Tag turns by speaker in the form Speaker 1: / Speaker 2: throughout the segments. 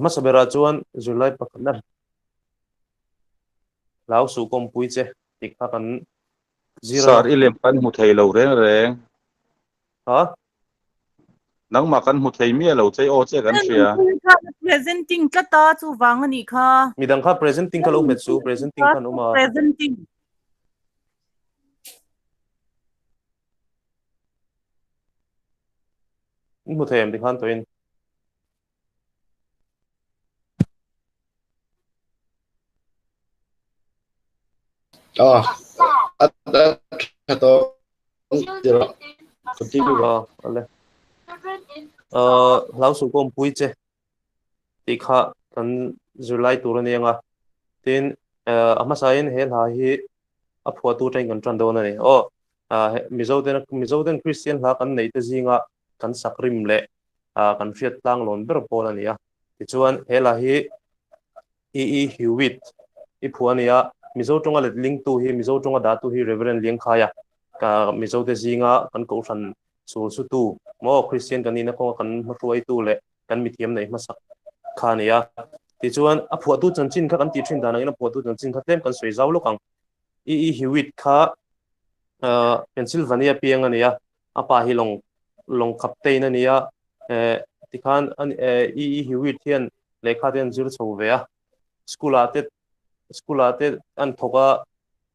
Speaker 1: hmasa berah chuan zirlai pakhatna hlau suh kawmpui che tih kha kan zir a.
Speaker 2: Sir, i lem kan hmu thei lo reng reng.
Speaker 1: Ha?
Speaker 2: Nangmah kan hmu thei miah lo che, aw che kan hria.
Speaker 3: Presenting tlat a, chuvang a nih kha.
Speaker 1: Midang kha presenting kha lo hmet su, presenting khan awm a.
Speaker 3: Presenting.
Speaker 1: In hmu thei em tikhan tawhin.
Speaker 4: Ah, a tha tawh tirah continue rawh.
Speaker 1: Ah, ale. Uh, hlau su kom pui che tih kha kan zirlai tur a ni anga. Tin, uh, a hmasain he hla hi a phuahtu ṭain kan ṭan dawn a ni. Aw, uh, Mizo ten Mizo ten Kristian hla kan neih te zinga kan sak rim leh uh, kan hriat tlang lawn ber pawl a ni a. Tichuan, he hla hi E. E. Hewitt i phuah a ni a, Mizo ṭawnga letlingtu hi Mizo ṭawnga dahtu hi Reverend Liangkhaia, ka Mizo te zinga kan kohhran sulsutu maw Kristian kan nihna kawnga kan hmahruaitu leh kan mithiam neih hmasak kha a ni a. Tichuan, a phuahtu chanchin kha kan tih ṭhin dan angin a phuahtu chanchin kha tlem kan sawi zau lawk ang. E. E. Hewitt kha Pennsylvania piang a ni a, a pa hi lawng lawng captain a ni a, tikhan E. E. Hewitt hian lehkha te an zir chho ve a, school ah te school ah te an thawk a,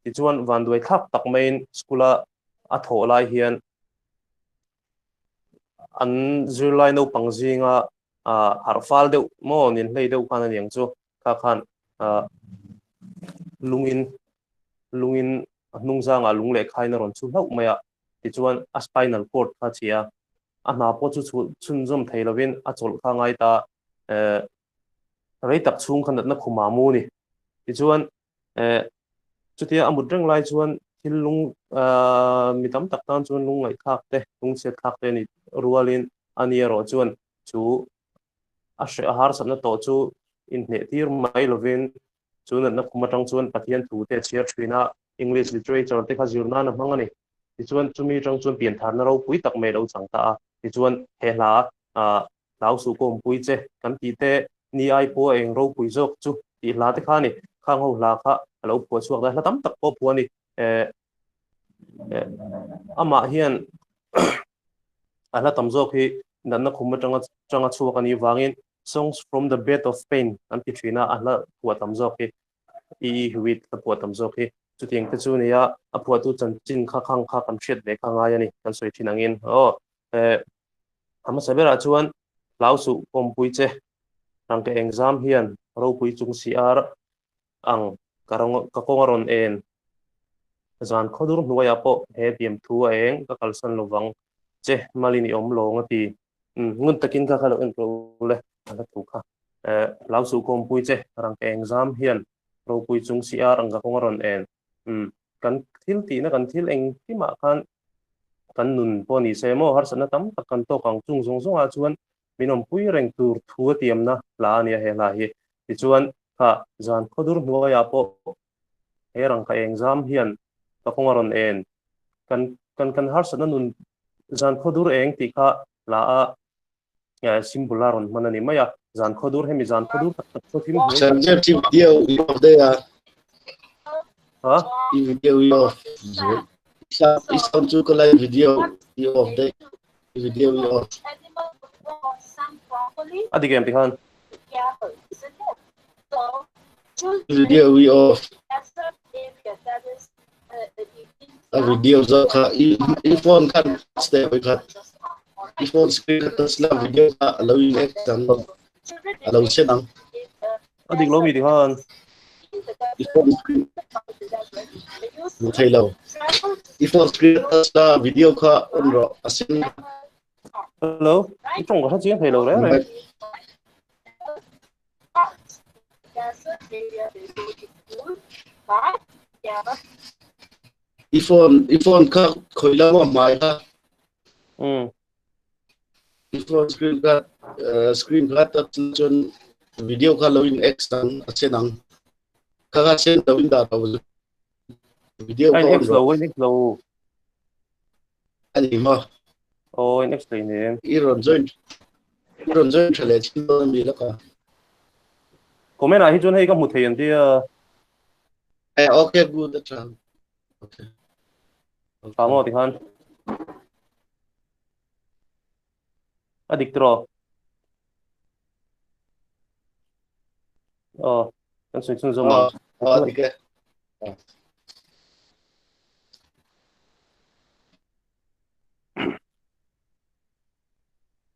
Speaker 1: tichuan vanduai thlak tak maiin school a a thawh lai hian an zirlai naupang zinga ah harh fal deuh maw nin hlei deuh khan a niang chu kha khan ah lungin lungin a hnung zangah lung leh khain a rawn chu hlauh mai a, tichuan a spinal cord kha a chhia a. A hna pawh chu chhunzawm thei lovin a chawlh kha a ngai ta eh rei tak chhung kha natna khum a mu a ni. Tichuan eh chutia a mut reng lai chuan thil lung ah mi tam tak tan chuan lungngaihthlak te lungchhiat thlak te a ni rualin a ni erawh chuan chu a hreh a harsatna tawh chu inhneh tir mai lovin chu natna khum atang chuan Pathian thu te a chhiar thin a, English literature te kha zir nan a hmang a ni. Tichuan chumi atang chuan piantharna ropui tak mai a lo chang ta a. Tichuan he hla ah Hlau suh kawmpui che kan tih te ni ai pawh a eng ropui zawk chu tih hla te kha a ni. Khang ho hla kha a lo phuah chhuak ta. Hla tam tak pawh a phuah a ni. Eh amah hian a hla tam zawk hi natna khum atanga tanga chhuak a nih vangin Songs from the Bed of Pain an ti thin a, a hla phuah tam zawk hi E. E. Hewitt hla phuah tam zawk hi chutiang te chu a ni a, a phuahtu chanchin kha khang kha kan hriat ve kha ngai a ni kan sawi thin angin aw. Eh a hmasa berah chuan hlau suh pawmpui che rangka engzam hian ropui chung si ar ang ka rawng ka kawng a rawn en. Zan khawdur hnuaiah pawh he diam thu a eng ka kalsan lovang che malin i awm lawng a ti. Umm ngun takin kha kha lo en rawh u le a hla thu kha. Eh hlau suh kawmpui che rang ka eng zam hian ropui chung si ar ang ka kawng a rawn en. Umm kan thil tihna kan thil engkimah khan kan nun pawh ni se maw harsatna tam tak kan tawk ang chung zawng zawngah chuan min awmpui reng tur thu a tiamna hla a nia he hla hi. Tichuan kha zan khawdur hnuaiah pawh he rangka eng zam hian ka kawng a rawn en. Kan kan kan harsatna nun zan khawdur eng tih kha hla a symbol a rawn hman a ni mai a. Zan khawdur hemi zan khawdur tak tak khaw thim hnuai.
Speaker 4: Sanjay chi video i off daih a.
Speaker 1: Ha?
Speaker 4: I video i off. I sound chu ka lai video i off daih. Video i off.
Speaker 1: A dik em tikhan?
Speaker 4: Video i off. A video zawk kha i i phone khan step i khat. I phone screen kha touch la video kha a lo in act ang. A lo sen ang.
Speaker 1: A dik lo mi tikhan?
Speaker 4: I phone screen mu thei lo. I phone screen touch la video kha on rawh a sen.
Speaker 1: Hello, i tawng ka hre chiang thei lo reng reng.
Speaker 4: I phone i phone kha khoi la maw hmai kha. I phone screen kha screen kha touch cun video kha lo in X ang a sen ang. Kha kha sen lo in dah lo. Video
Speaker 1: Ai
Speaker 4: kha on
Speaker 1: X lo,
Speaker 4: rawh.
Speaker 1: X lo.
Speaker 4: Ani maw?
Speaker 1: Aw, in X lei nen.
Speaker 4: I rawn join i rawn join tha leh chin dawn ami laka.
Speaker 1: Comment ah hi chuan hei ka hmu thei an tia.
Speaker 4: Eh, okay, good a tha. Okay.
Speaker 1: Tha maw tikhan. A dik tiraw? Aw, kan sawi chhunzawm ang.
Speaker 4: Aw, a dik e.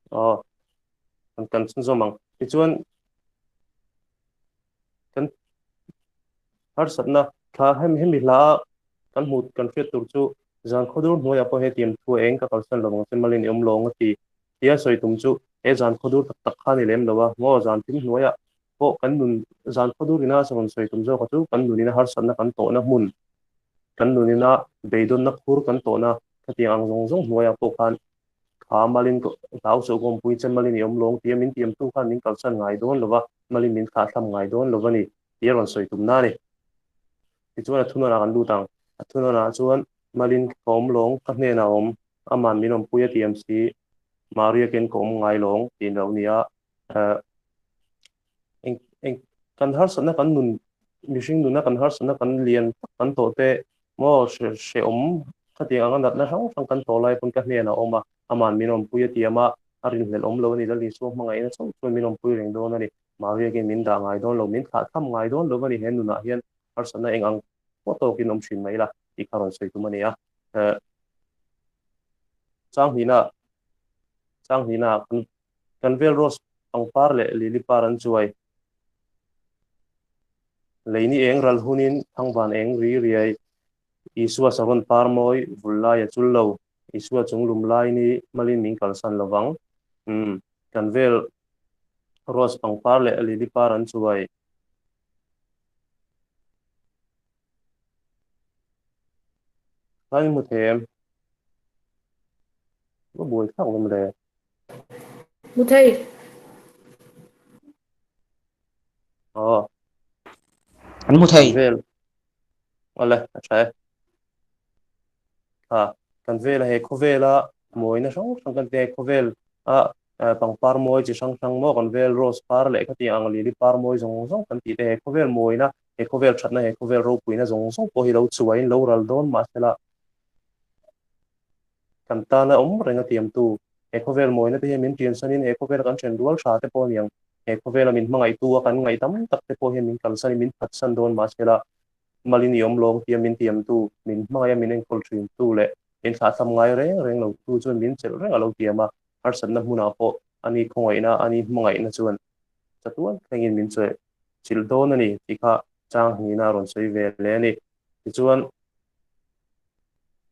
Speaker 1: Aw, kan kan chhunzawm ang. Tichuan, kan harsatna thla hemi hemi hla kan hmuh kan hriat tur chu zan khawdur hnuaiah pawh hetiang thu eng ka kalsan lo ang che malin i awm lawng a ti tia sawi tum chu he zan khawdur tak tak kha a ni lem lo a, maw zan thim hnuaiah pawh kan nun zan khawdur ina rawn sawi tum zawk a chu kan nunina harsatna kan tawhna hmun kan nunina beidawnna khur kan tawhna khatiang ang zawng zawng hnuaiah pawh khan Kha malin hlau suh kawngpui che malin i awm lawng tia min tiamtu khan min kalsan ngai dawn lo va, malin min thlahthlam ngai dawn lo va ni tih a rawn sawi tumna a ni. Tichuan a thunawnah kan lut ang. A thunawnah chuan malin ka awm lawng, ka hnenah a awm, aman min awmpui a tiam si, Maria ken ka awm ngai lawng tih lo ni a. Eng eng kan harsatna kan nun mihring nuna kan harsatna kan lian tak kan tawh te maw hre hrehawm khatiang anga natna hrang hrang kan tawh lai pawn ka hnenah a awm a, aman min awmpui a tiam a, a rinhlelh awm lo a ni, Lal Isua hmangaihna chauh chuan min awmpui reng dawn a ni, Maria khian min dah ngai dawn lo, min thlah tham ngai dawn lo a ni, he nunah hian harsatna eng ang pawh tawkin awm thin mai la tih kha rawn sawi tum a ni a, Changhnihna Changhnihna kan Kan vel rose pangpar leh lily par an chuai. Leini eng ral hunin thangvan eng ri riai. Isua saron par mawi vul lai a chul lo. Isua chung lum lai ni malin min kalsan lo vang. Umm kan vel rose pangpar leh lily par an chuai. Khan i hmu thei em? Va buai thlak lawm le.
Speaker 5: Mu thei.
Speaker 1: Aw.
Speaker 6: An mu thei.
Speaker 1: Vel. Awle, a tha e. Ha, kan vela he khawvela mawina hrang hrang kan te khawvel a pangpar mawi chi hrang hrang maw kan vel rose par leh khatiang ang lily par mawi zawng zawng kan tih te he khawvel mawina he khawvel thatna he khawvel ropuina zawng zawng pawh hi lo chuaiin lo ral dawn mahsela Kan tana awm reng a tiamtu, he khawvel mawina te hian min ṭiansanin he khawvela kan ṭhen rual ṭha te pawh a ni ang. He khawvela min hmangaihtu a kan ngaih tam tak te pawh hian min kalsanin min phatsan dawn mahsela malin i awm lawng tia min tiamtu, min hmangaih a min enkawl ṭhintu leh min thlahthlam ngai reng reng lo tu chuan min chelh reng a lo tiam a, harsatna hmunah pawh ani khawngaihna, ani hmangaihna chuan chatuan thlengin min chawih chilh dawn a ni tih kha Changhnihna a rawn sawi ve hle a ni. Tichuan.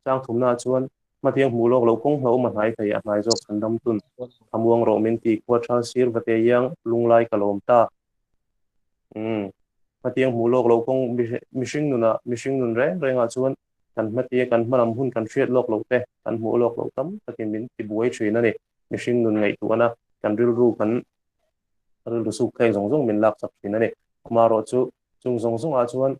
Speaker 1: Chang thumnaah chuan hmatiang hmuh lawk loh kawng hlauhawm a hnai thei, a hnai zawk chhan dam tun. Thamuang rawh min ti, khua tha sir va te iang lunglai ka lawm ta. Umm. Hmatiang hmuh lawk loh kawng mihring nunah, mihring nun reng rengah chuan kan hmatia kan hmalam hun kan hriat lawk loh te, kan hmuh lawk loh tam takin min ti buai thin a ni. Mihring nun ngaihtuahna, kan rilru kan rilru suk thleng zawng zawng min lak chak thin a ni. Amaherawhchu Chung zawng zawngah chuan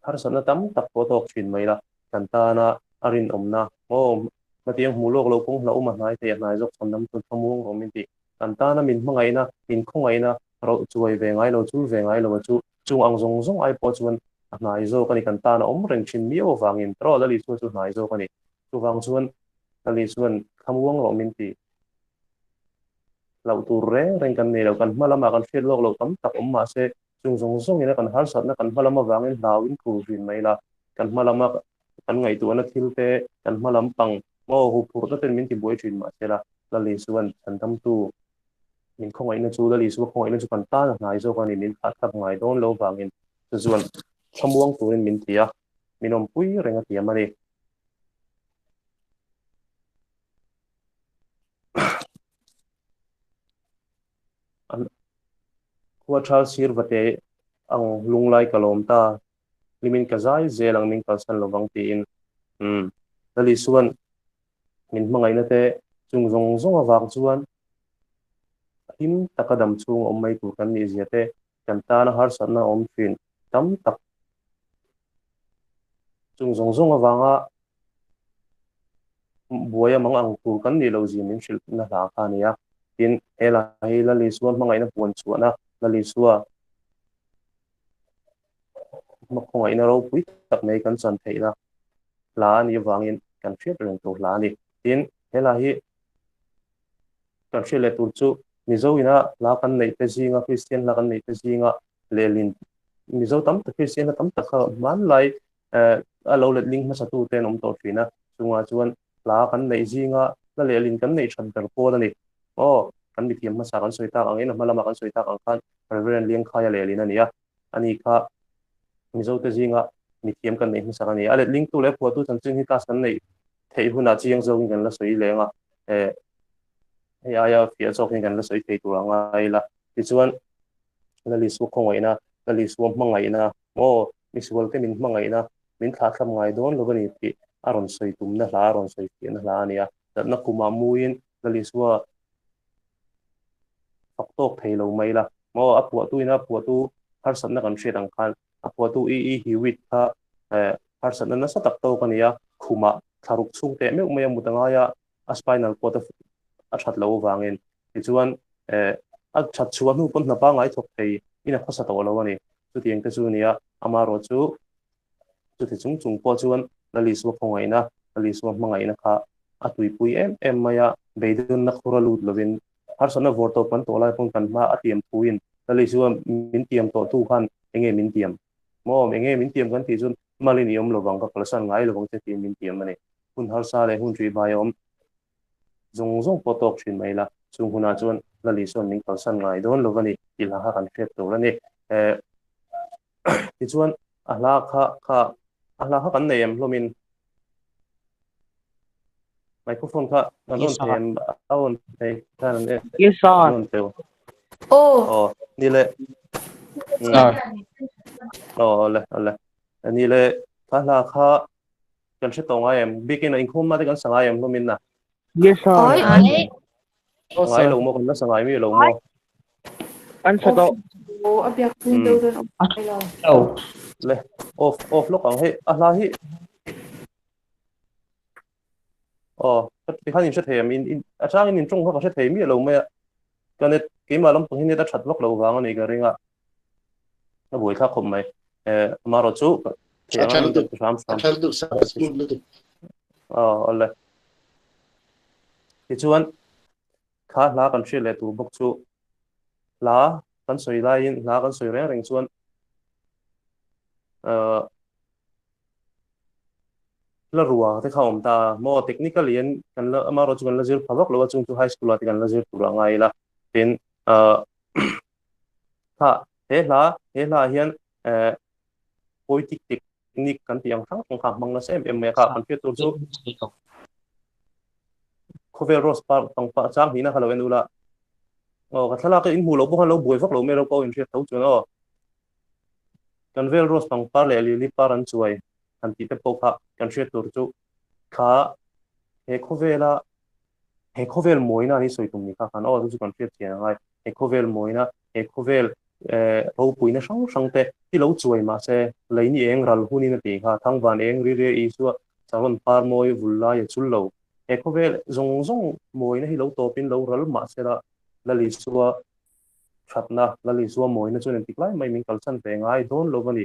Speaker 1: harsatna tam tak pawh a tawk thin mai la, kan tana a rinawmna aw hmatiang hmuh lawk loh kawng hlauhawm a hnai thei a hnai zawk chhan lam chu thlamuang rawh min tih. Kan tana min hmangaihna, min khawngaihna roh chuai ve ngai lo, chul ve ngai lo a chu chung ang zawng zawng ai pawh chuan a hnai zawk a ni, kan tana awm reng thin miau avangin erawh Lali chuan chu hnai zawk a ni. Chuvang chuan Lali chuan thlamuang rawh min tih. Hlauh tur reng reng kan nei lo, kan hma lamah kan hriat lawk loh tam tak awm mah se, chung zawng zawngin a kan harsatna kan hma lam avangin hlauin khur thin mai la, kan hma lama kan ngaihtuahna thil te, kan hma lam pang maw huphurhna ten min tibuai thin mah se la, Lal Isua'n chhandamtu min khawngaihna chu, Lal Isua khawngaihna chu kan tan a hnai zawk a ni, min thlahthlak ngai dawn lo vangin chu chuan thlamuang turin min ti a, min awmpui reng a tiam a ni. An khua thal sir vate ang lunglai ka lawm ta, hlimin ka zai zel ang min kalsan lovang tiin umm Lal Isua'n min hmangaihna te chung zawng zawng avang chuan hlim taka dam chhung awm mai tur kan nih zia te kan tana harsatna awm thin tam tak chung zawng zawng avanga buai a mang ang tur kan nih loh zia min hrilh na hla kha a ni a. Tin, he la hi Lal Isua hmangaihna puan chhuahna, Lal Isua. Hmakhawngaihna ropui tak mai kan chan theihna hla a nih avangin kan hriat reng tur hla a ni. Tin, he hla hi kan hriat leh tur chu Mizo ina hla kan neih te zinga, Kristian hla kan neih te zinga lehlin Mizo tam tak Kristian hla tam tak kha hmanlai a lo letling hmasatu te an awm tawh thin a, chungah chuan hla kan neih zinga hla lehlin kan neih that ber pawl a ni. Aw, kan mithiam hmasa kan sawi tak angin a hma lama kan sawi tak ang khan Reverend Liangkhaia lehlin a ni a. Ani kha Mizote zinga mithiam kan neih hmasak a ni. A letlingtu leh phuahtu chanchin hi class kan neih theih hunah chiang zawkin kan la sawi leng a, eh, hei aia fiah zawkin kan la sawi thei tur a ngai ila. Tichuan, Lalisua khawngaihna, Lalisua hmangaihna, maw, misualte min hmangaihna, min thlahthlam ngai dawn lo a ni tih a rawn sawi tumna hla, a rawn sawi fiahna hla a ni a. Natna kumah muin Lalisua fak tawk thei lo mai la. Maw a phuahtu ina phuahtu harsatna kan hriat ang khan a phuahtu E E Hewitt kha eh harsatna nasa tak tawk a ni a, khumah thlaruk chhung teh meuh mai a mut a ngai a, a spinal cord a that loh avangin tichuan eh a that chhuah hnu pawn hna pangngai thawk thei in a khawsa tawh lo a ni. Chutiang te chu a ni a, amaherawh chu Chuti chung chung pawh chuan Lalisua khawngaihna, Lalisua hmangaihna kha a tuipui em em mai a, beidawnna khur a lut lovin harsatna vawr tawp kan tawh lai pawn kan hma a tiam thuin Lalisua min tiam tawh tu khan enge min tiam? Maw enge min tiam kan tih chuan malin i awm lovang ka kalsan ngai lovang che tiin min tiam a ni. Hun harsa leh hun ṭih bai a awm zawng zawng pawh tawk ṭhin mai la, chung hunah chuan Lalisuan min kalsan ngai dawn lo a ni tih hla kha kan hriat tur a ni. Eh. Tichuan a hla kha kha a hla kha kan nei em hlawmin microphone kha kan on thei em a on thei khan an
Speaker 6: Yes sir.
Speaker 1: an on teu
Speaker 5: Aw.
Speaker 1: aw ni le
Speaker 6: Sir.
Speaker 1: aw ole ole ni le kha hla kha kan hre tawh ngai em bikin a inkhawm na te kan sa ngai em hlawmin na
Speaker 6: Yes sir.
Speaker 5: Oi.
Speaker 6: Aw
Speaker 1: ngai
Speaker 6: sir.
Speaker 1: lo maw kan la sa ngai mi lo maw
Speaker 6: An sa tawh.
Speaker 5: Aw, a biak chin deuh dawn awm ngai lo.
Speaker 6: Lo.
Speaker 1: Le off off lawk ang hei a hla hi aw ka ti khan in hre thei em in in a changin in tawng kha ka hre thei miah lo mai a ka net keimah lampang hi net a that vak lo vang a ni ka ring a a buaithlak khawp mai eh amaherawh chu
Speaker 4: A tha lutuk a tha lutuk sa smooth lutuk
Speaker 1: aw awle tichuan kha hla kan hriat leh tur bawk chu hla kan sawi laiin hla kan sawi reng reng chuan uh, hla rua te kha awm ta maw technically in kan la amaherawh chu kan la zir pha vak lo a chung chu high school ah te kan la zir tur a ngai ila tin uh, Kha he hla he hla ah hian eh poetic technique kan tih ang hrang hrang kha a hmang nasa em em mai a kha kan hriat tur chu khawvel rose park pangpar chang hnihna kha lo en ula aw ka thlalak in hmuh loh pawh khan lo buai vak lo mai lo pawh in hriat tho chuan aw kan vel rose pangpar leh lily par an chuai han tih te pawh kha kan hriat tur chu kha he khawvela he khawvel mawina an i sawi tum ni kha khan aw chu chu kan hriat chian a ngai he khawvel mawina he khawvel eh ropuina hrang hrang te hi lo chuai mah se lei ni eng ral hunin a tih kha thangvan eng ri ria Isua saron par mawi vul lai a chul lo he khawvel zawng zawng mawina hi lo tawpin lo ral mah se la Lal Isua thatna Lal Isua mawina chuan engtik lai mai min kalsan ve ngai dawn lo a ni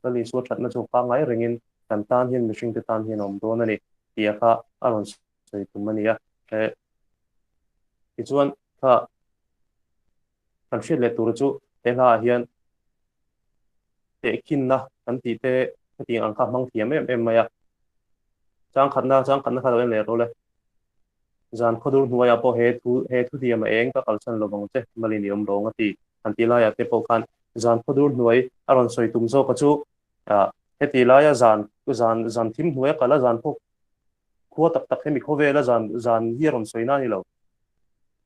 Speaker 1: Lal Isua thatna chu pangngai rengin kan tan hian mihringte tan hian a awm dawn a ni tih a kha a rawn sawi tum a ni a eh tichuan kha kan hriat leh tur chu he hla ah hian tehkhinna kan tih te hetiang ang kha hmang thiam em em mai a changkhatna changkhatna kha lo en leh rawh le zan khawdur hnuaiah pawh he thu he thu diam a eng ka kalsan lovang che malin i awm rawng a ti han tih laiah te pawh khan zan khawdur hnuai a rawn sawi tum zawk a chu ah heti laia zan zan zan thim hnuai a kal a zan khawk Khua tak tak hemi khawvela zan zan hi a rawn sawi na a ni lo.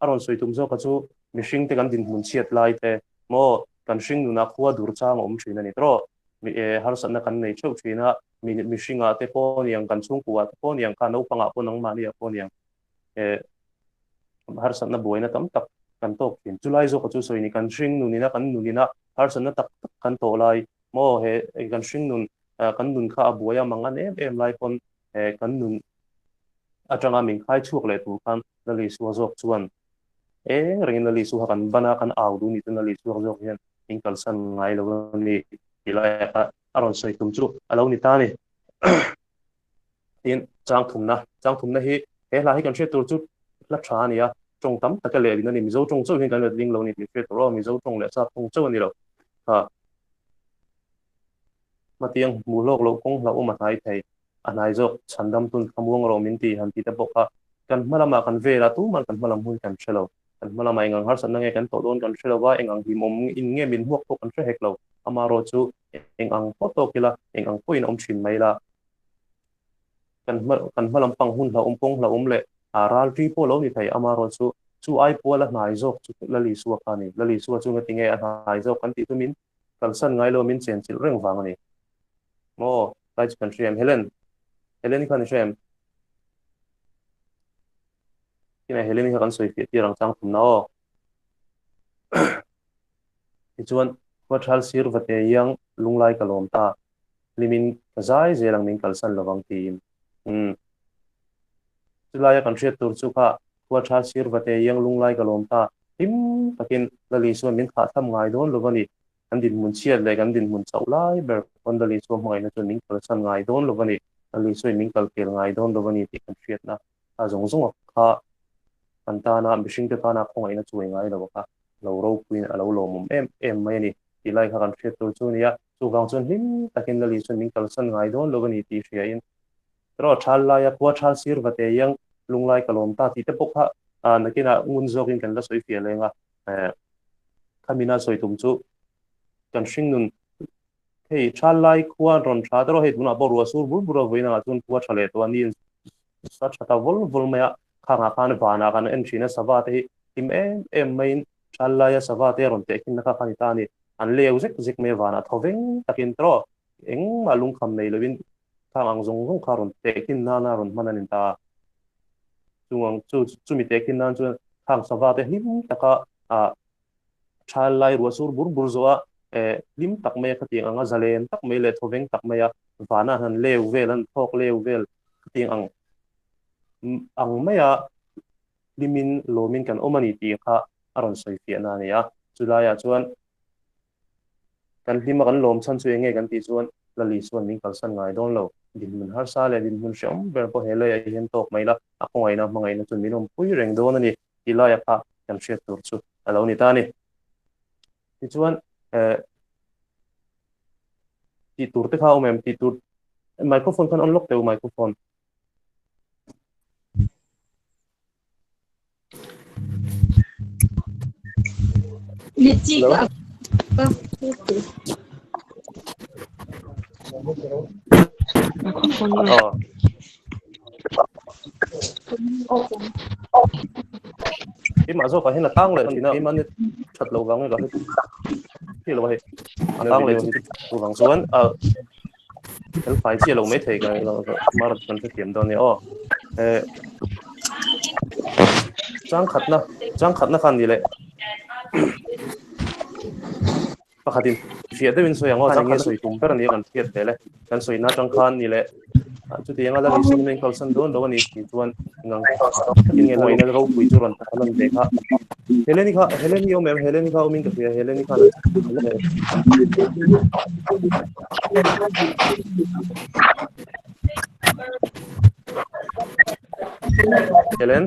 Speaker 1: A rawn sawi tum zawka chu mihring te kan dinhmun chhiat lai te maw kan hring nunah khua dur chang a awm thin a ni tawh. Mi e harsatna kan nei theuh thin a, mi mihringah te pawh niang kan chhungkuah te pawh niang kha naupangah pawh nangmahniah pawh niang e harsatna buaina tam tak kan tawk thin. Chulai zawka chu sawi ni kan hring nunina kan nunina harsatna tak tak kan tawh lai maw he kan hring nun kan nun kha a buai a mang an em em lai pawn he kan nun atanga min khai chhuak leh tur khan Lal Isua zawk chuan eng rengin Lal Isua kha kan ban a, kan au duh ni chuan Lal Isua zawk hian min kalsan ngai lo a ni tih lai kha a rawn sawi tum chu a lo ni ta a ni. Tin, chang thumna, chang thumna hi he hla hi kan hriat tur chu hla tha a ni a, tawng tam taka lehlin a ni. Mizo tawng chauh hian kan letling lo a ni tih hriat tur aw, Mizo tawng leh sap tawng chauh a ni lo. Ha, hmatiang hmuh hlawk loh kawng hlauhawm a hnai thei, a hnai zawk chhandam tun thlamuang rawh min ti han ti te pawh kha kan hma lamah kan vel a, tumah kan hma lam hun kan hre lo. Kan hma lamah engang harsatna nge kan tawh dawn kan hre lo va, engang hlimawm in nge min hmuak pawh kan hre hek lo. Amaherawhchu eng ang pawh tawk ila, eng ang pawhin awm thin mai la. Kan hma kan hma lam pang hun hlauhawm kawng hlauhawm leh a ral ri pawh lo ni thei amaherawhchu chu ai puala hnai zawk chu Lali Sua kha a ni. Lali Sua chu ngatinge a hnai zawk kan tih chu min kalsan ngai lo min chenchilh reng vang a ni. Maw tlai chu kan hria em Helen? Helen-i khan i hria em? Tinge Helen-i kha kan sawi fiah tir ang chang thumna aw. Tichuan Khuathal sir vate iang lunglai ka lawm ta, hlimin ka zai zel ang min kalsan lovang tiin. Umm. Chulaia kan hriat tur chu kha Khuathal sir vate iang lunglai ka lawm ta, hlim takin Lali chuan min thahthlam ngai dawn lo a ni. Kan dinhmun chhiat leh kan dinhmun chauh lai ber pawn Lali chuan hmangaihna chuan min kalsan ngai dawn lo a ni. Lali chuan min kalkel ngai dawn lo a ni tih kan hriatna a zawng zawng a kha kan tana mihringte tana khawngaihna chuai ngai lo a kha lo ropuiin a lo lawmawm em em mai a ni tih lai kha kan hriat tur chu a ni a, chuvang chuan hlim takin Lali chuan min kalsan ngai dawn lo a ni tih hriain erawh thal laia khua thal sir va te iang lunglai ka lawm ta tih te pawh kha nakinah ngun zawkin kan la sawi fiah leng a, khamina sawi tum chu kan hringnun Hei thal lai khua rawn tha ta rawh, hei tunah pawh ruah sur bur bur a vawiin angah chuan khua tha leh tawh a ni sa tha ta vawl vawl mai a, khangah khan vanah kan en thin a sava te hi hlim em em maiin thal laia sava te a rawn tehkhin na kha kha a ni ta a ni, an leu zek zek mai a vanah thaw veng takin ta rawh, engmah lungkham nei lovin khang ang zawng zawng kha rawn tehkhin nana rawn hman a ni ta a, chung ang chu chumi tehkhin nan chuan khang sava te hlim taka ah. Thal lai ruah sur bur bur zawh a, eh, hlim tak mai a khatiang ang a, zalen tak mai leh thawveng tak mai a, vana han leu vel, han thawk leu vel khatiang ang ang mai a hlimin lawmin kan awm a ni tih kha a rawn sawi fiahna a ni a. Chulaiah chuan kan hlima kan lawm chhan chu eng nge kan tih chuan Lali chuan min kalsan ngai dawn lo. Dinhmun harsa leh dinhmun hrehawm ber pawh he leiah hian tawk mai la, a khawngaihna hmangaihna chu min awmpui reng dawn a ni. Ti laia kha kan hriat tur chu a lo ni ta a ni. Tichuan, eh, tih tur te kha a awm em? Tih tur, microphone khan on lock teh u, microphone. Hello? Oh. Keimah zawkah hian a tang leh thin a, keimah ni that lo vang nge ka hre thei lo a hei. A tang leh thin chu vang chuan a fel fai chiah lo mai thei ka mar kan hrethiam dawn nia aw. Eh changkhatna changkhatna khan ni leh Pakhatin fiah deuhin sawi ang aw, chang khan sawi tum ber a nia kan hriat vel e. Kan sawina atang khan ni leh chutiang a la ni sawn in kalsan dawn lo a ni tih chuan ngang takin nge laina ropui chu rawn taka lan ve kha. Heleni kha Heleni awm em? Heleni kha awmin ka hria Heleni khan Helen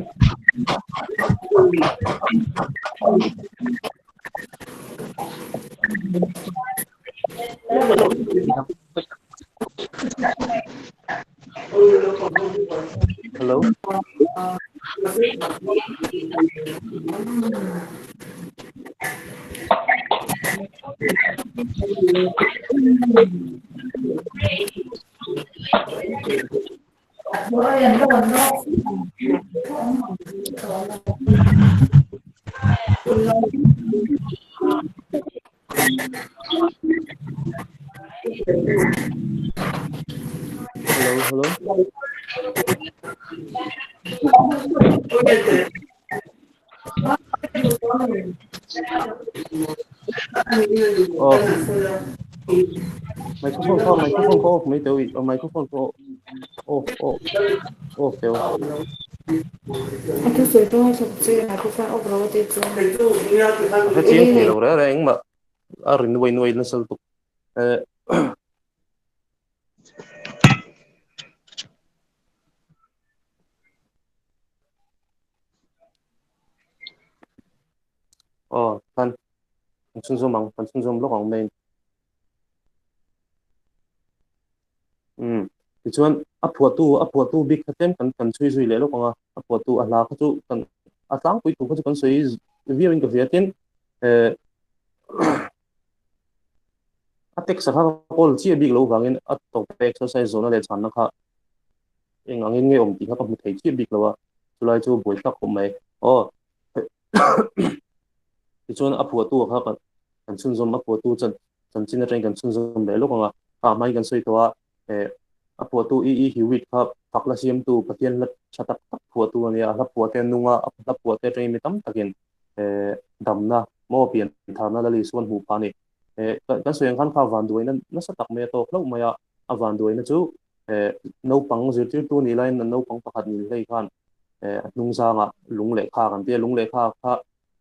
Speaker 1: Hello. Hello, hello. Oh. Microphone kha microphone kha off mai teu i microphone kha off off off teu.
Speaker 5: A thu sawi tawng a thawk che microphone off ro a tih chuan.
Speaker 1: A hre chiang thei lo reng reng engmah a ri nuai nuai nasa lutuk. Eh. Aw khan kan chhunzawm ang, kan chhunzawm lawk ang main. Umm tichuan a phuahtu a phuahtu bik kha tlem kan kan chhui zui leh lawk ang a, a phuahtu a hla kha chu kan a tlangpui thu kha chu kan sawi viau in ka hria tin eh a text a kha ka kawl chiah bik loh vangin a tawp exercise zawhna leh chhanna kha eng angin nge awm tih kha ka hmu thei chiah bik lo a, chulai chu buaithlak khawp mai. Aw tichuan a phuahtu kha kan kan chhunzawm a phuahtu chan chanchin atangin kan chhunzawm leh lawk ang a, kha hmain kan sawi tawh a, eh a phuahtu E E Hewitt kha fak la siamtu Pathian hla tha tak tak phuahtu a nia, a hla phuah te a nung a, a hla phuah te atangin mi tam takin eh damna maw pian tharna la Lisuan hmuh phah a ni. Eh kan sawi ang khan kha vanduaina nasa tak mai a tawk hlauh mai a, a vanduaina chu eh naupang zirtirtu nih laiin an naupang pakhat nin hlei khan eh a hnung zangah lung lehkha kan ti a, lung lehkha kha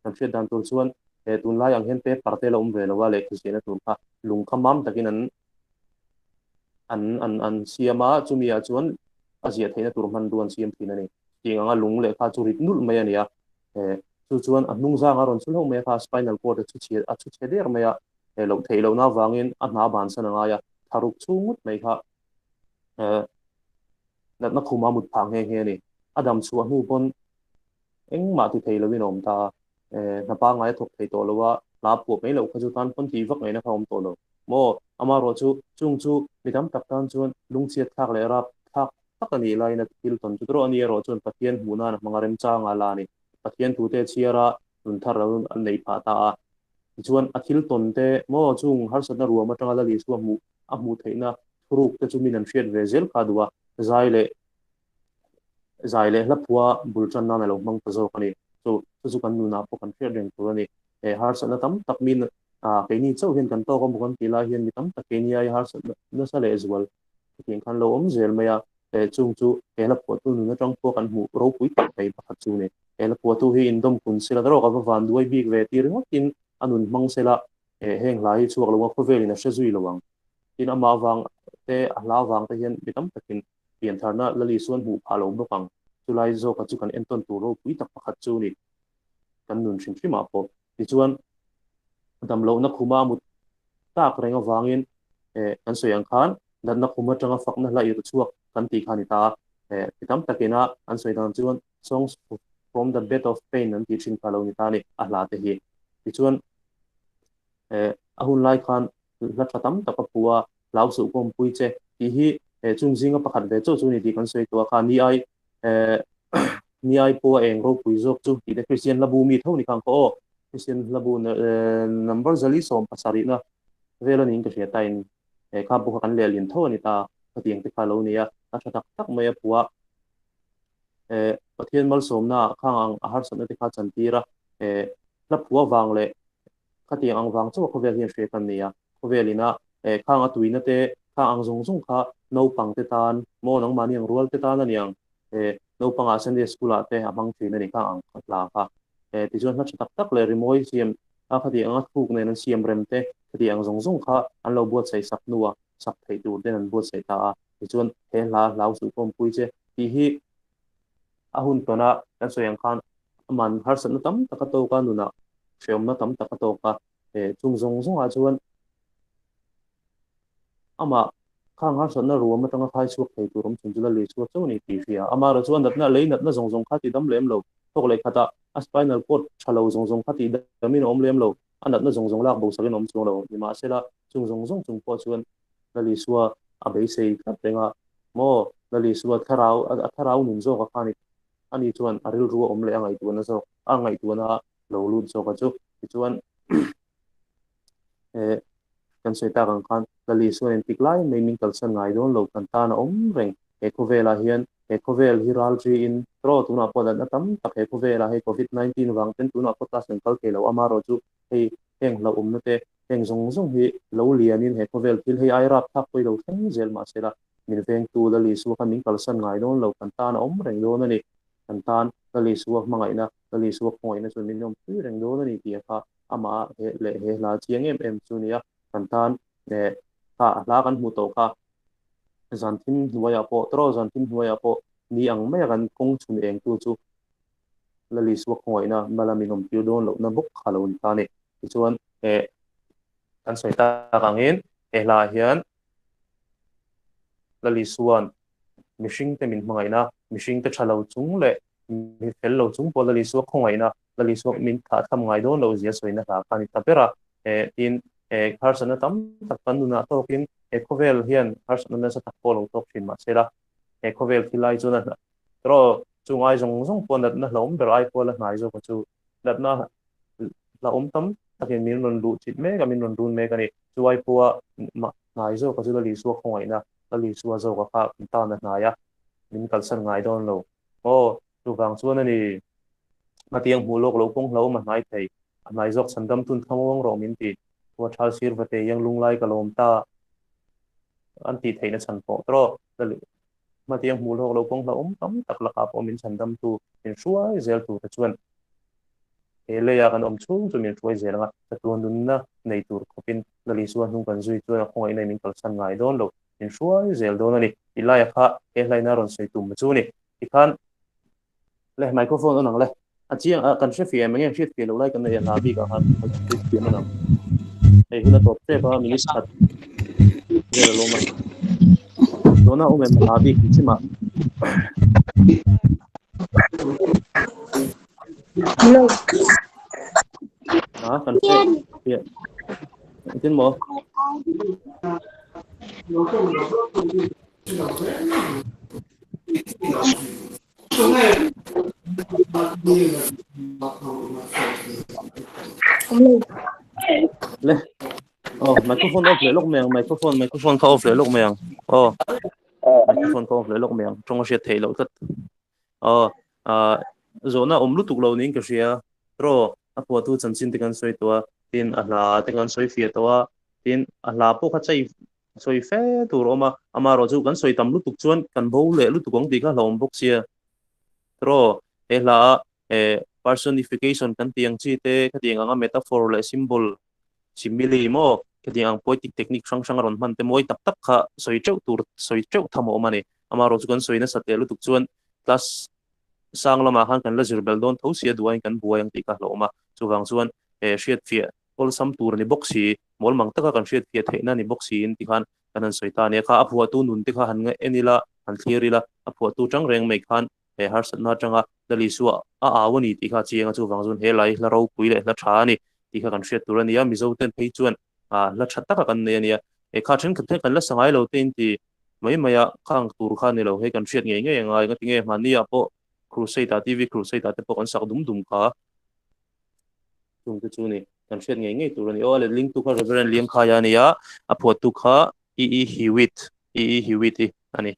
Speaker 1: kan hriat dan tur chuan eh tunlai ang hian paper te la awm ve lo a lehkha ziahna tur kha lung kha mam takin an an an an siam a, chumi ah chuan a ziah theihna tur hmanrua an siam thin a ni. Tiang anga lung lehkha chu rit nulh mai a ni a, eh chu chuan a hnung zangah a rawn chu hlauh mai a kha spinal cord a chhu chhe a chhu chhe der mai a, eh loh theih lohna avangin a hna bansan a ngai a, tharuk chhung ngawt mai kha eh natna khuma mut phah nghe nghe a ni. A dam chhuah hnu pawn engmah ti thei loin a awm ta a, eh hna pangngai a thawk thei tawh lo a, hla phuah mai loh kha chu tan pawn tih vak ngaihna kha a awm tawh lo maw? Amaherawh chu chung chu mi tam tak tan chuan lungchhiat thlak leh rap thlak tak a nih laiin a thil tawn chu erawh a ni erawh chuan Pathian hmuh nan a hmang a remchang a la a ni. Pathian thute chhiar a nun thar lo an nei phah ta a. Tichuan a thil tawn te maw chung harsatna ruam atanga Lal Isua hmuh a hmuh theihna thuruk te chu min an hriat ve zel kha a duh a, zai leh zai leh hla phua bul tan nan a lo hmang ta zawk a ni. Chu chu chu kan nunah pawh kan hriat reng tur a ni. He harsatna tam tak min ah keini chauh hian kan tawk a maw kan tih lai hian mi tam tak keini aia harsatna nasa leh zual hetiang khan lo awm zel mai a. He chung chu he hla phuahtu nun atang pawh kan hmuh ropui tak mai pakhat chu a ni. He hla phuahtu hi indawm kun sela erawh ka va van duai bik ve tir ringawtin a nun hmang sela heng hla hi chhuak lo a khawvelin a hre zui lo ang. Tin amah avang te a hla avang te hian mi tam takin piantharna Lal Isuan hmuh phah lo bawk ang. Chulai zawka chu kan entawn tur ropui tak pakhat chu ni kan nun hrim hrimah pawh. Tichuan damlohna khuma a mut tak reng avangin kan sawi ang khan natna khum atanga fakna hla irh chhuak kan tih kha a ni ta a. Ti tam takin a an sawi dan chuan Songs from the bed of pain an tih thin kha lo ni ta a ni a hla te hi. Tichuan a hun lai khan hla tha tam tak a phu a, hlau suh kawmpui che tih hi chung zinga pakhat ve chauh chu a ni tih kan sawi tawh a kha ni ai ni ai pawh a eng ropui zawk chu tih te Kristian hla bu mi tho ni khang kha aw Kristian hla bu number zali sawm pasarihna vel a niin ka hria ta in kha pawh kha kan lehlin tho a ni ta khatiang te kha lo ni a, a tha tak tak mai a phu a. Pathian malsawmna ah khang ang a harsatna te kha chantir a, hla phu avang leh khatiang ang vang chauh a khawvel hian hria kan ni a, khawvel ina khang a tuina te khang ang zawng zawng kha naupang te tan maw nangmahni ang rual te tan a niang naupang ah Sunday school ah te a hmang thin a ni khang ang hla kha tichuan hla tha tak tak leh rimawi siam a khatiang anga thuk nen an siam rem te khatiang ang zawng zawng kha an lo buatsaih sak hnu a sak theih tur ten an buatsaih ta a. Tichuan, he hla hlau suh kawmpui che tih hi a hun tawn a, kan sawi ang khan aman harsatna tam tak a tawk a, nunah hrehawmna tam tak a tawk a, chung zawng zawngah chuan amah khang harsatna ruam atanga khai chhuak thei tur awm chhun chu Lal Isua chauh a ni tih hria. Amaherawh chuan natna lei natna zawng zawng kha tidam lem lo, thawk leh khatah a spinal cord tha lo zawng zawng kha tidamin a awm lem lo, a natna zawng zawng lak bosakin a awm chuang lo. Nimahsela, chung zawng zawng chung pawh chuan Lal Isua a beisei tlat reng a, maw Lal Isua thlarau, a thlarau nun zawk a kha ni, ani chuan a rilru a awm leh a ngaihtuahna zawk, a ngaihtuahna a lo lut zawk a chu. Tichuan eh kan sawi tak ang khan Lal Isua in tik lai mai min kalsan ngai dawn lo, kan tan a awm reng. He khawvelah hian he khawvel hi ral ṭiin tiraw tunah pawh natna tam tak he khawvelah hei Covid 19 vang ten tunah pawh class kan kal thei lo amaherawh chu hei heng hlauhawmna te Heng zawng zawng hi lo lianin he khawvel thil hei ai rap thlak pawh i lo thleng zel mahsela min vengtu Lal Isua kha min kalsan ngai dawn lo, kan tan a awm reng dawn a ni. Kan tan Lal Isua hmangaihna, Lal Isua khawngaihna chuan min awm pui reng dawn a ni tih kha amah he leh he hla chiang em em chu a ni a. Kan tan eh kha a hla kan hmuh tawh kha zan thim hnuaiah pawh tawrh zan thim hnuaiah pawh ni ang maia kan kawng chhun engtu chu. Lal Isua khawngaihna mala min awm tir dawn lohna bawk kha lo ni ta a ni. Tichuan, eh, kan sawi tak angin he hlaah hian Lal Isua'n mihringte min hmangaihna, mihringte tha lo chung leh mi fel lo chung pawh Lal Isua khawngaihna, Lal Isua min thlah tham ngai dawn loh zia sawina hla kha a ni ta ber a. Eh, tin, eh, harsatna tam tak kan nunah tawkin he khawvel hian harsatna nasa tak pawh lo tawk thin mahsela he khawvel thil ai chuan a Erawh chu ngai zawng zawng pawh natna hlauhawm ber ai pawh la hnai zawk a chu natna hlauhawm tam takin min rawn luh chit mek a, min rawn run mek a ni. Chu ai pawha hnai zawk a chu Lal Isua khawngaihna, Lal Isua zawk a kha kan tan a hnai a, min kalsan ngai dawn lo. Aw, chuvang chuan a ni, hmatiang hmuh lawk lo kawng hlauhawm a hnai thei, a hnai zawk chhandam tun thlamuang rawh min ti. Khua thal sir va te iang lunglai ka lawm ta an tih theihna chhan pawh tawh Lal Hmatiang hmuh lawk lo kawng hlauhawm tam tak lakah pawh min chhandamtu, min hruai zel turte chuan he leia kan awm chhung chu min hruai zel ang a, chatuan nunna nei tur khawpin Lal Isua hnung kan zui chuan a khawngaihna min kalsan ngai dawn lo, min hruai zel dawn a ni. Ti laia kha he hlaina rawn sawi tum chu ni. Tikhan le microphone on ang le. A chiang a kan hre fiah em enge hriat fiah loh lai kan nei a hla bik ah khan kan hriat fiah man ang. Hei hun a tawp tep a minute khat vel a lawm a. Tuna awm em hla bik chim ah.
Speaker 5: Hello.
Speaker 1: Ha kan hre fiah. Engtin maw? Le. Oh, microphone off leh lawk mai ang. Microphone, microphone kha off leh lawk mai ang. Oh. Microphone kha off leh lawk mai ang. Tawng a hriat theih loh tlat. Oh, ah zawhna awm lutuk lo niin ka hria. Tro, a phuahtu chanchin te kan sawi tawh a, tin a hla te kan sawi fiah tawh a, tin a hla pawh kha chei sawi fe tur a awm a, amaherawh chu kan sawi tam lutuk chuan kan bo leh lutuk ang tih kha hlauhawm bawk sia. Tro, he hla a eh personification kan tih ang chi te, khatiang anga metaphor leh symbol, simile maw, khatiang ang poetic technique hrang hrang a rawn hman te mawi tak tak kha sawi teuh tur, sawi teuh tham a awm a ni. Amaherawh chu kan sawi nasat leh lutuk chuan class sang lamah khan kan la zir bel dawn tho sia duain kan buai ang tih kha hlauhawm a, chuvang chuan eh hriatfiah awlsam tur a ni bawk si, mawlmang taka kan hriatfiah theihna a ni bawk siin ti khan kan han sawi ta a nia. Kha a phuahtu nun te kha han en ila, han thlir ila, a phuahtu tang reng mai khan he harsatna atanga Lal Isua a au a ni tih kha a chiang a, chuvang chuan he lai hla ropui leh hla tha a ni tih kha kan hriat tur a ni a, Mizo ten phei chuan hla tha taka kan nei a nia. He kha thenkhat te kan la sa ngai lo te in ti mai mai a, khang tur kha a ni lo, hei kan hriat ngei ngei a ngai, ngatinge mahni ah pawh Crusade ah TV Crusade ah te pawh kan sak dum dum kha. Chung te chu ni, kan hriat ngei ngei tur a ni. Aw, a letling tu kha Reverend Liangkhaia a ni a, a phuahtu kha E E Hewitt, E E Hewitt i a ni.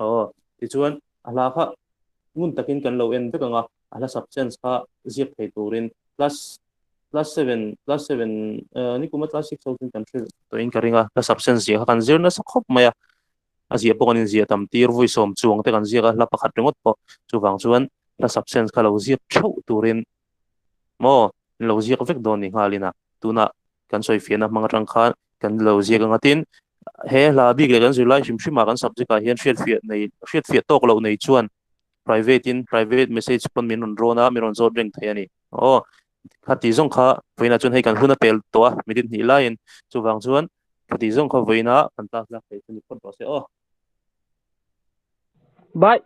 Speaker 1: Aw, tichuan a hla kha ngun takin kan lo en vek ang a, a hla substance kha ziak thei turin class class seven class seven nikuma class six ho chuan kan hrilh tawhin ka ring a, hla substance ziah kha kan zir nasa khawp mai a, a ziah pawh kan inziah tam tir vawi sawm chuang te kan ziak a, hla pakhat ringawt pawh chuvang chuan hla substance kha lo ziak theuh turin Maw? Lo ziak vek dawn ni nghalin a, tunah kan sawifiahna hmang atang khan kan lo ziak anga tin, he hla bik leh kan zirlai hrim hrimah kan subject ah hian hriatfiah nei hriatfiah tawk loh nei chuan private in private message pawn min rawn rawn a, min rawn zawt reng thei a ni. Aw, khati zawng kha vawiinah chuan hei kan hun a pel tawh a, minute hnih laiin chuvang chuan khati zawng kha vawiinah kan class lak thei chu ni phawt rawh se aw.
Speaker 6: Bye.